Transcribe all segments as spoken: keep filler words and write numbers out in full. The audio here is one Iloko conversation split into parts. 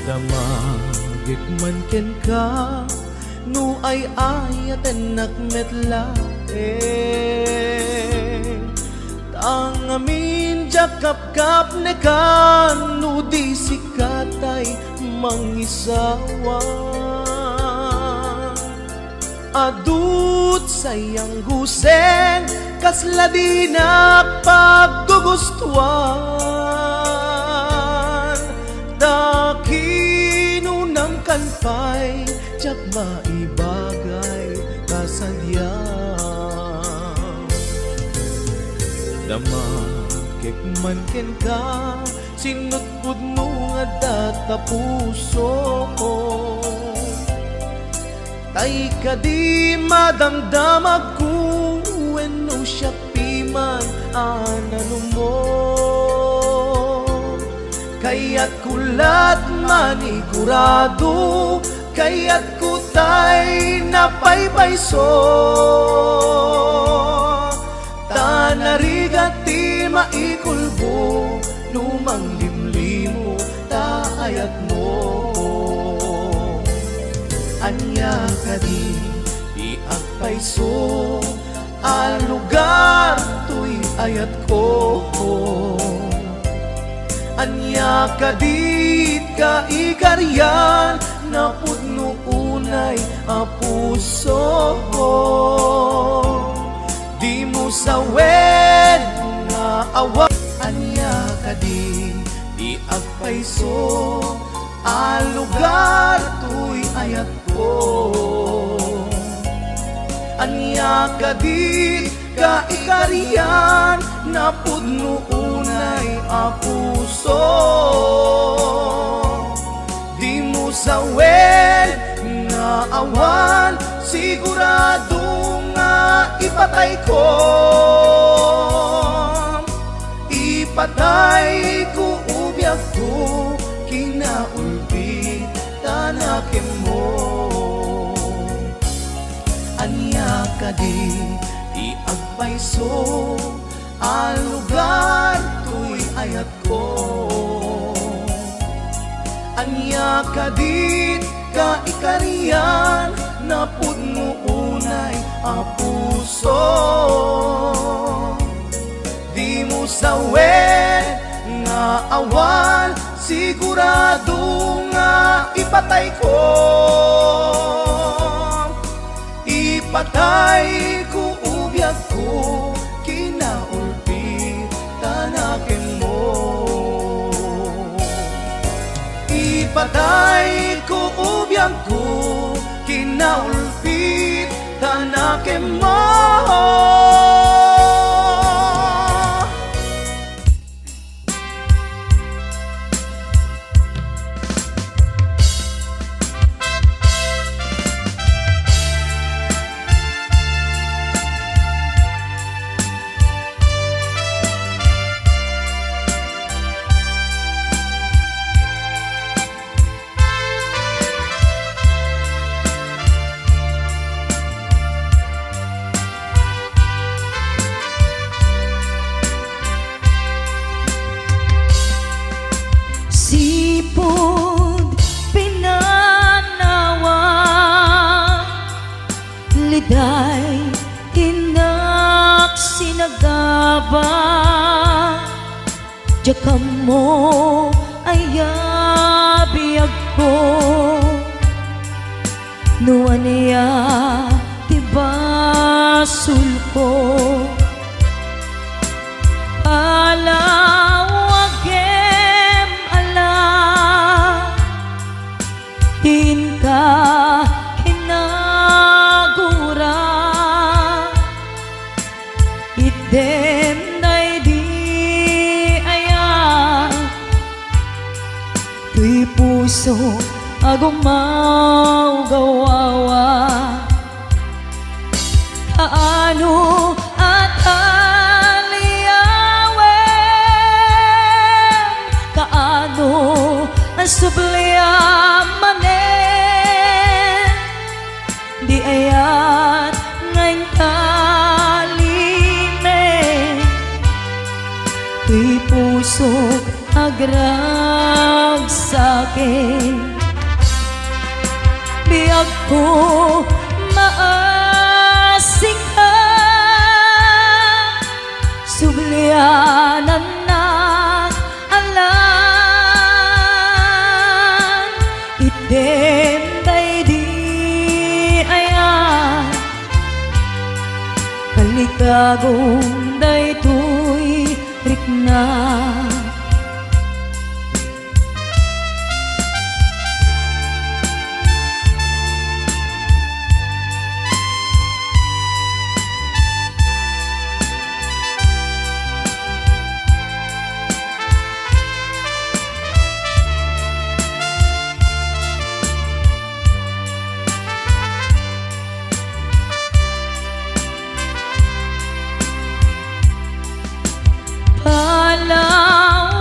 Damagek man kenka no ay-ayatennak met laeng. Ta ngamin diak kapkapnekan no di sika tay mangisawa. Adut sayang gusen, kasla dinak paggugustuan. Ta kinunam kan pay, diak maibagay kasadiam. Damagek man kenka, sinutpudno nga adda ta puso. Tay kadi madamdamagko wenno siak piman a nanumo. Kayatko lat manigurado, kayatko tay napaypayso. Ta narigat ti maikulbo no manglimlimo ta ayatmo. Ania kadi ti agpayso a lugar toy ayatko? Ania kadi ti kaikarian napudno unay a puso? Dimo sawen nga awan. Ania kadi ti agpayso a lugar toy ayatko? Ania kadi ti kaikarian napudno unay a puso? Dimo sawen nga awan, sigurado nga ipatayko. Ipatayko, o biagko, kinaulbit ta nakemmo. Ania kadi ti agpayso a lugar toy ayatko? Ania kadi ti kaikarian napudno unay a puso? Dimo sawen nga awan, sigurado nga ipatayko. Ipatayko, o biagko, kinaulbit ta nakemmo. Ipatayko, o biagko, kinaulbit ta nakemmo. Sipud pinanawa, liday, innak sinagaba. Diak ammo aya biagko, no ania ti basolko. Palawagem a la, ti inka kinagura. Itdem daydi aya, toy pusok a gumawgawawa. Kaano a taliawen, kaano a subliam manen, di ayat nga intalime, toy pusok a Agragsakit, biagko, maasika, sublianannak a lang, item daydi aya, kalikagom daytoy rikna.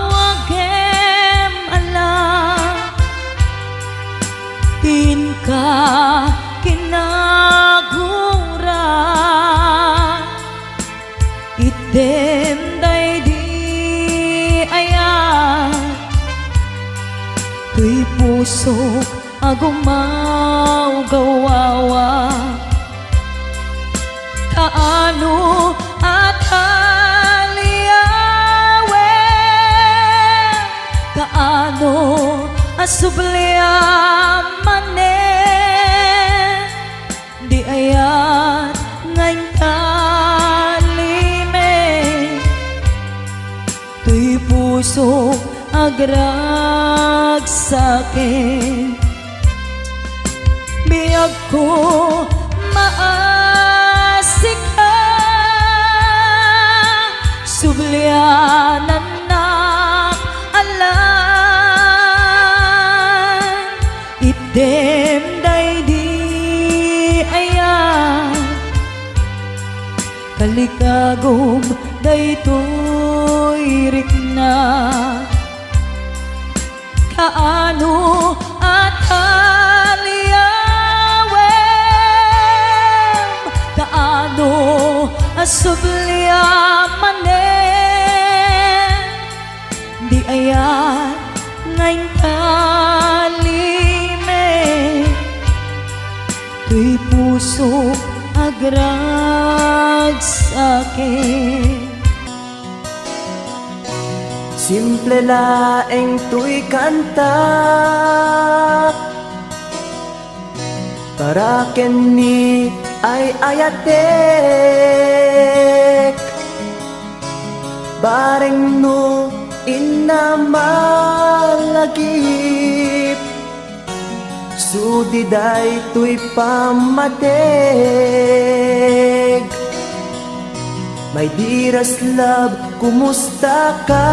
Palawagem a lang ti inka kinaguran, item daydi aya, toy pusok a gumawgawawa. Kaano a taliawen, kaano a subliam manen, di ayat nga intalime. Toy pusok agragsakit, biagko, maasika, sublianannak a lang, item daydi aya, kalikagom daytoy rikna. Kaano a taliawem, kaano a subliam manen, di ayat nga intalime, toy pusok agragsakit. Simple laeng toy kanta, para ken ni ay-ayatek. Bareng no inna malagip, sudi daytoy pammateg. My dearest love, kumusta ka?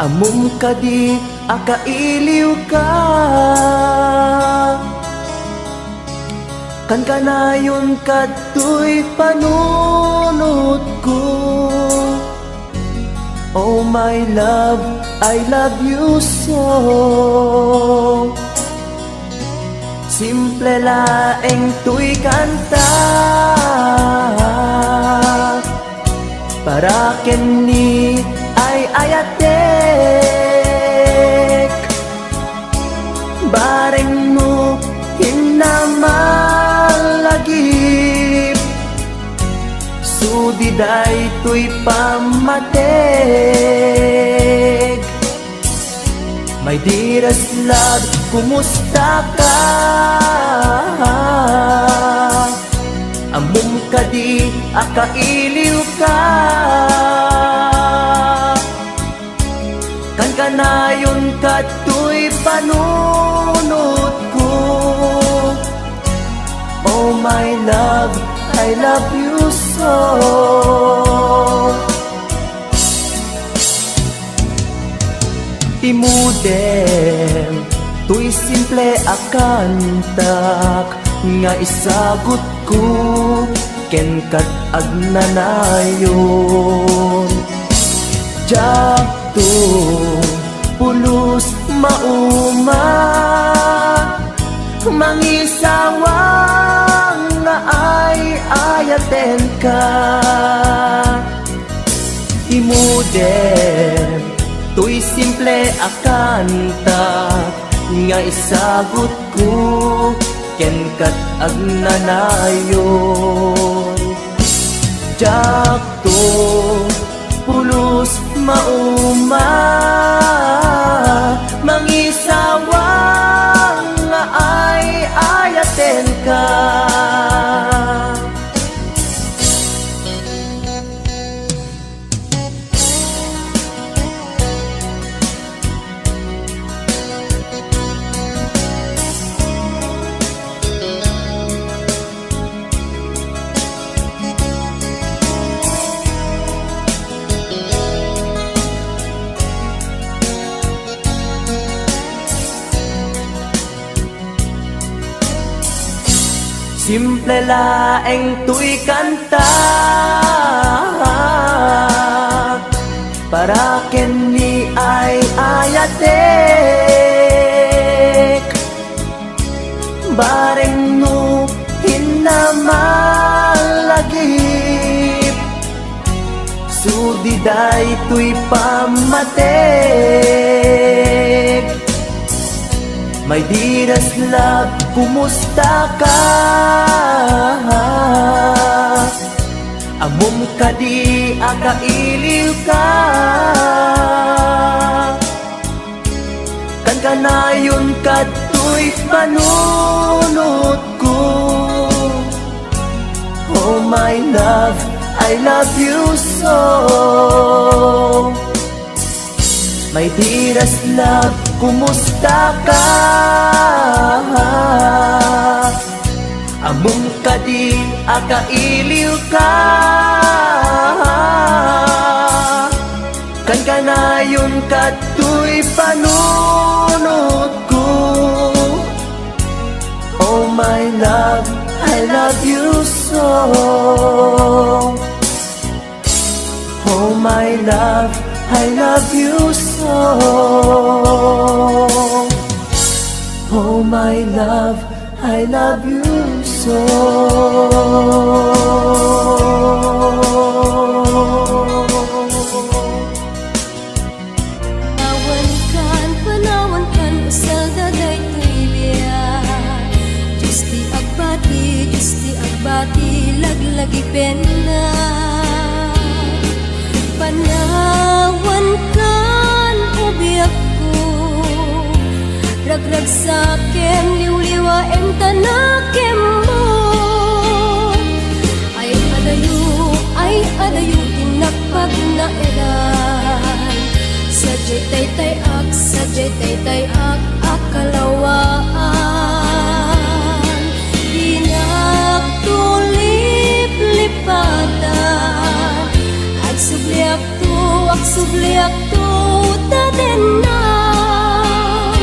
Ammom kadi a kailiw ka? Kankanayon kadtoy panunotko. Oh my love, I love you so. Simple laeng toy kanta, para ken ni ay-ayatek. Bareng no inna malagip, sudi daytoy pammateg. My dearest love, kumusta ka? Ammom kadi a kailiw ka? Kankanayon kadtoy panunotko. Oh my love, I love you so. Imudem toy simple a kantak nga isagutko kenka agnanayon. Diakto pulos mauma, mangisawang nga ay-ayatenka. Modern, toy simple a kanta nga isagutko kenkat agnanayon. Diakto pulos mauma, mangisawang nga ay-ayatenka. Simple laeng toy kanta para ken ni ay-ayatek. Bareng no hinna malagip, sudi daytoy pammatek. My dearest love, kumusta ka? Ammom kadi a kailiwka? Kankanayon kadtoy panunotko. Oh my love, I love you so. My dearest love, kumusta ka? Ammom kadi a kailiwka? Kankanayon kadtoy panunotko. Oh my love, I love you so. Oh my love, I love you so. Oh my love, I love you so. Panawankan, panawankan, usalda daytoy biag. Dios ti agbati, Dios ti agbati, laglagipenna. Panawankan, o biagko, ragragsakem, liwliwaem, ta nakemmo. Ay adayo, ay adayo ti napagnaedan. Sadiay taytay-ak, sadiay taytay-ak a kalawaan. Dinak to liplipatan. Agsubliak to, agsubliak to, ta dennak.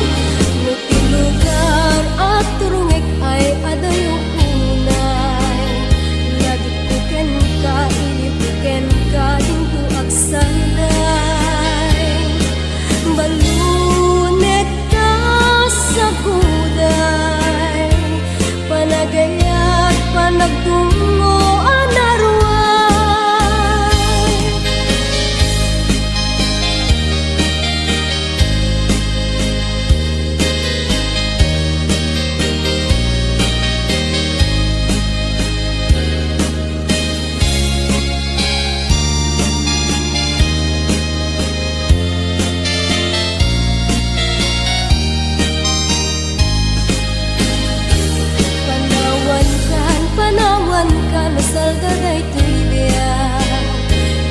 No ti lugar a turongek ay adayo unay, lagipko kenka, ilipko kenka, dinto agsanday. Balunekka saguday, panagayat, panagtungngo a naruay. Panawankan, panawankan, usalda daytoy biag.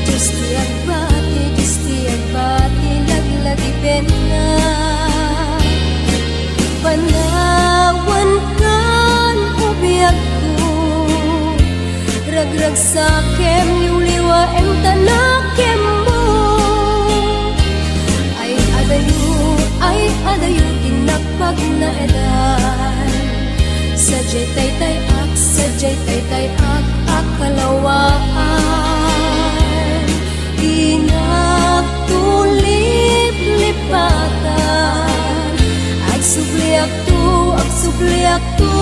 Dios ti agbati, Dios ti agbati, laglagipenna. Panawankan, o biagko, ragragsakem, liwliwaem, ta nakemmo. Ay adayo, ay adayo ti napagnaedan. Sadiay taytay-ak, sadiay taytay-ak a kalawaan. Dinak to liplipatan. Agsubliak to, agsubliak to,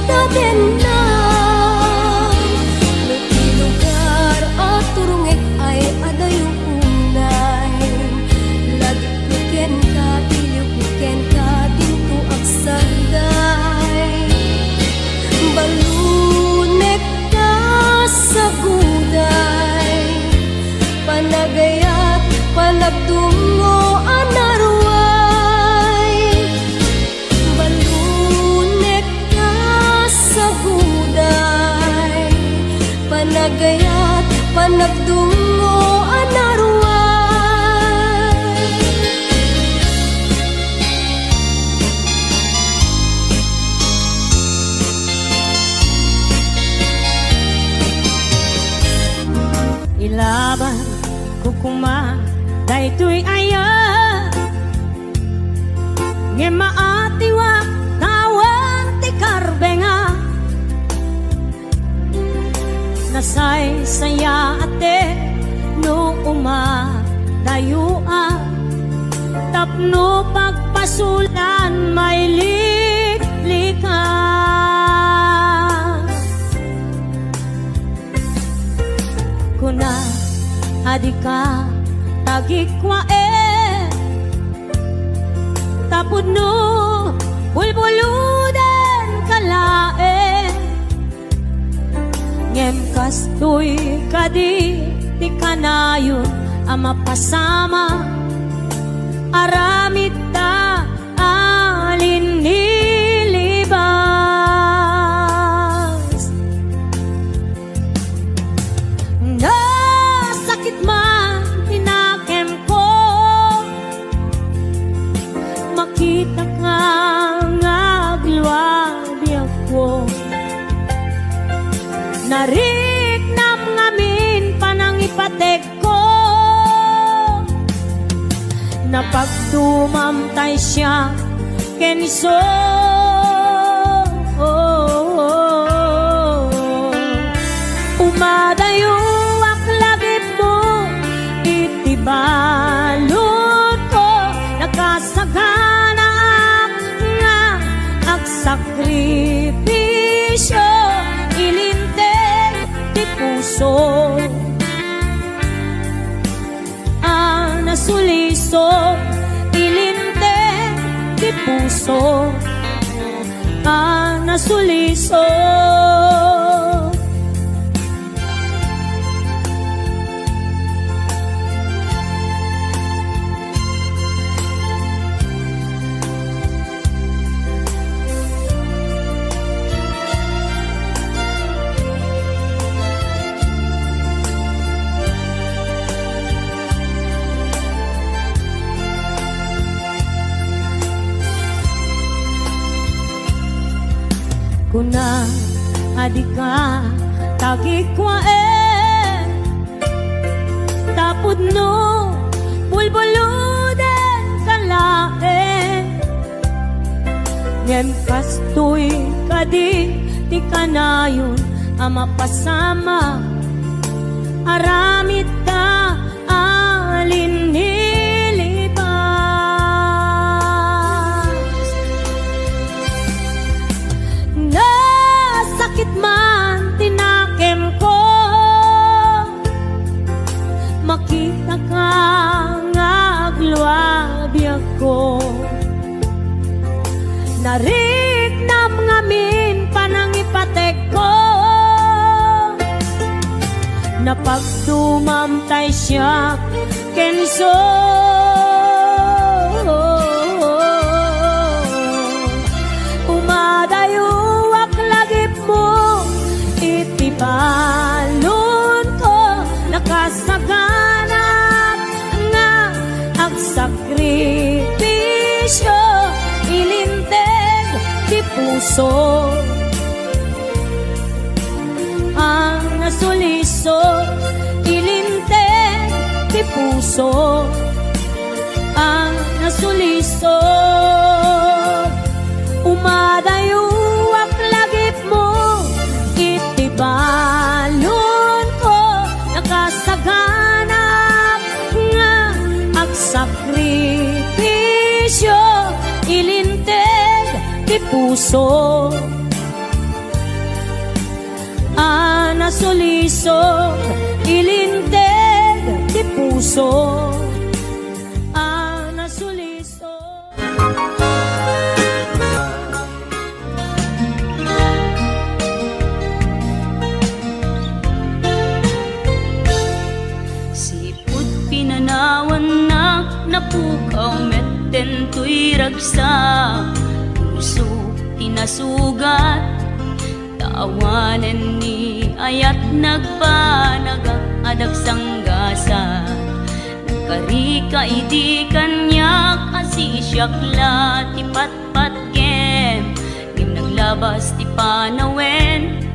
ta dennak. No ti lugar a turongek ay adayo Nagayat, panagdungngo a naruar. Ilaban ko koma daytoy aya, ngem maatiwak tawen ti karbenga. Nasaysayaat no umadayo a tapno pagpasolan mailiklikas. Kuna a dika tagikkuaen, tapno bulbuludenka laeng. Ngem kastoy kadi ti kanayon a mapasamak, aramidda a linnilibas. Nasakit man ti nakemko, makitaka nga agluabiagko. Nariknam ngamin panangipategko. Napagdumam tay siak ken isu. Umadayoak lagipmo iti baludko, nakasaganaak nga agsakripisio, ilinteg ti puso a nasuliso, ilinteg ti puso a nasuliso. Kuna a dika tagikkuaen, tapudno bulbuludenka laeng. Ngem kastoy kadi ti kanayon a mapasamak, aramidda a linnilibas. Nasakit man ti nakemko, makitaka nga agluabiagko. Nariknam ngamin panangipategko. Napagdumam tay siak ken isu. Umadayoak lagipmo iti baludko, nakasaganaak nga agsakripisio, ilinteg ti puso a nasuliso, ilinteg ti puso a nasuliso. Umadayoak lagipmo iti baludko, nakasaganaak nga agsakripisio, ilinteg ti puso a nasuliso, ilinteg ti puso a nasuliso. Sipud pinanawannak, napukaw met dentoy ragsak. Puso ti nasugat, ta awanen ni Ayat nagbanagak a dagsanggasat. Nagkarika idi kaniak a sisiak la ti patpatgem. Ngem naglabas ti panawen.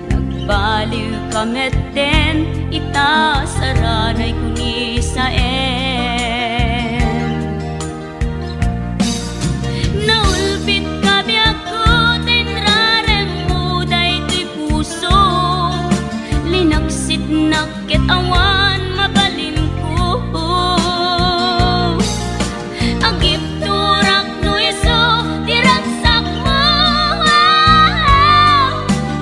Nagbaliwka metten ita saranay kunisaen. Naulpitka biagko ta inraremmo daytoy puso. Linaksitnak ket awan mabalinko. Agipturak no isu ti ragsakmo.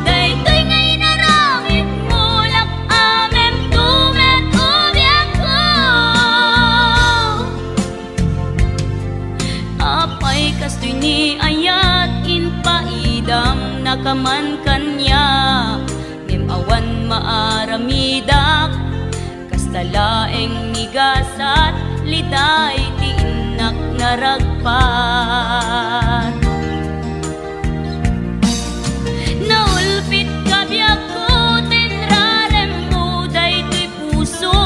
Daytoy nga inaramidmo, lak-amemto met o biagko. Apay kastoy ni ayat, impaidamnaka man kaniak, ngem awan maaramidak. Kasta laeng ni gasat, liday ti innak naragpat. Naulpitka biagko, ta inraremmo daytoy puso.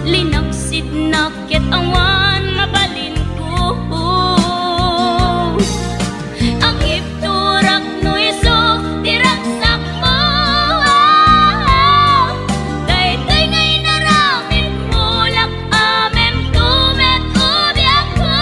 Linaksitnak ket awan mabalinko. Agipturak no isu ti ragsakmo. Daytoy nga inaramidmo, lak-amemto met o biagko.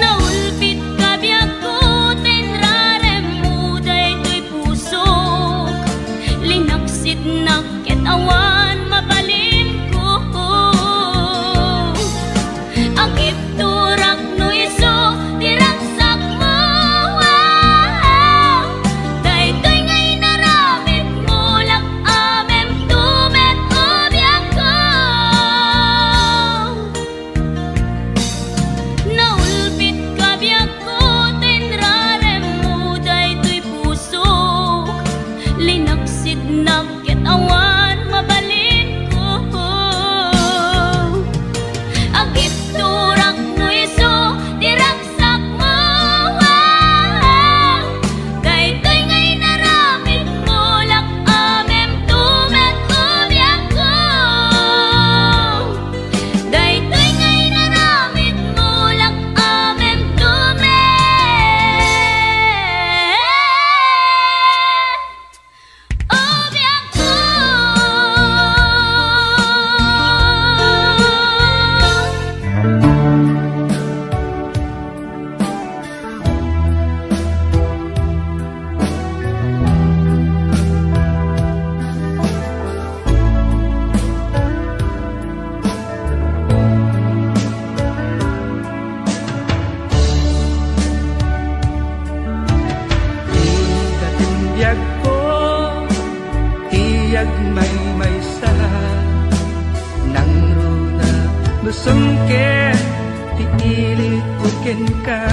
Naulpitka biagko, ta inraremmo daytoy pusok. Linaksitnak ket awan mabalinko. Agipturak no isu ti ragsakmo. Daytoy nga inaramidmo, lak-amemto met o biagko. Naulpitka biagko, ta inraremmo daytoy pusok. Linaksitnak ket awan mabalinko. Agipturak no isu ti ragsakmo. Daytoy nga inaramidmo, lak-amemto met o biagko. Daytoy nga inaramidmo, lak-amemto met o biagko. Ita ti biagko, ti agmaymaysa, nangruna no sumker ti ilikko kenka.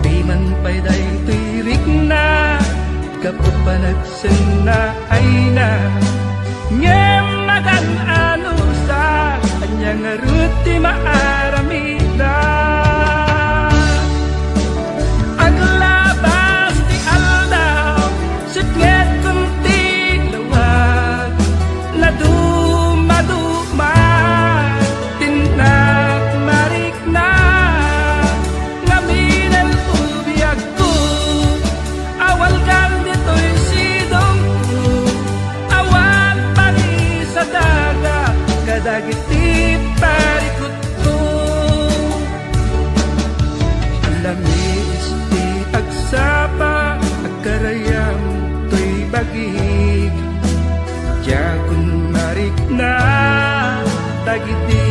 Diman pay daytoy rikna, gapu panagsenna ayna. Ngem magan-anusa, ania ngarud ti maaramida? Aglabas ti aldaw, sipngetkon ti lawag, nadumaduma ti innak marikna. Ngamin a biagko, awalgan ditoy sidongko, awan pangisadaga kadagiti parikutko. Lamis ti agsapa, agkarayam toy bagik, diakon marikna dagiti